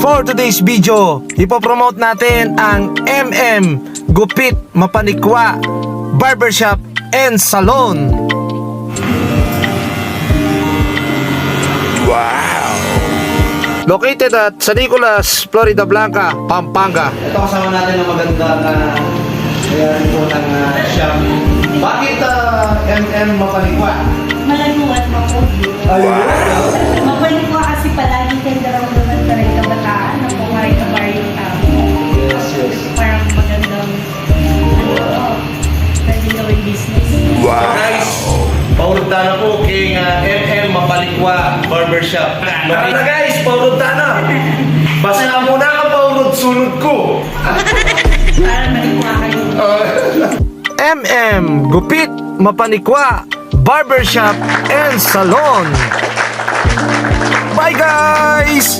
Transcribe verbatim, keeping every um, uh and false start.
For today's video, ipopromote natin ang M M Gupit Mapanikwa Barbershop and Salon. Wow! Located at San Nicolas, Floridablanca, Pampanga. Ito, kasama natin ang magandang, ah, mayari po ng, ah, shop. Bakit, ah, M M Mapanikwa? Malago at mapugi. Ayun. Wow. Mapanikwa kasi palagi kayong daramdaman pa rin kabataan na po, kahit na baryo tao. Yes, yes. Parang magandang, ano, pwede gawing business. Wow. Guys, paurut tana po keng, ah, M M Mapanikwa Barbershop. Tara na, guys, paurut tana. Basta muna ka paurut, sunod ku. Para malikwa kayo. Ah. M M Gupit Mapanikwa Barbershop and Salon. Bye, guys!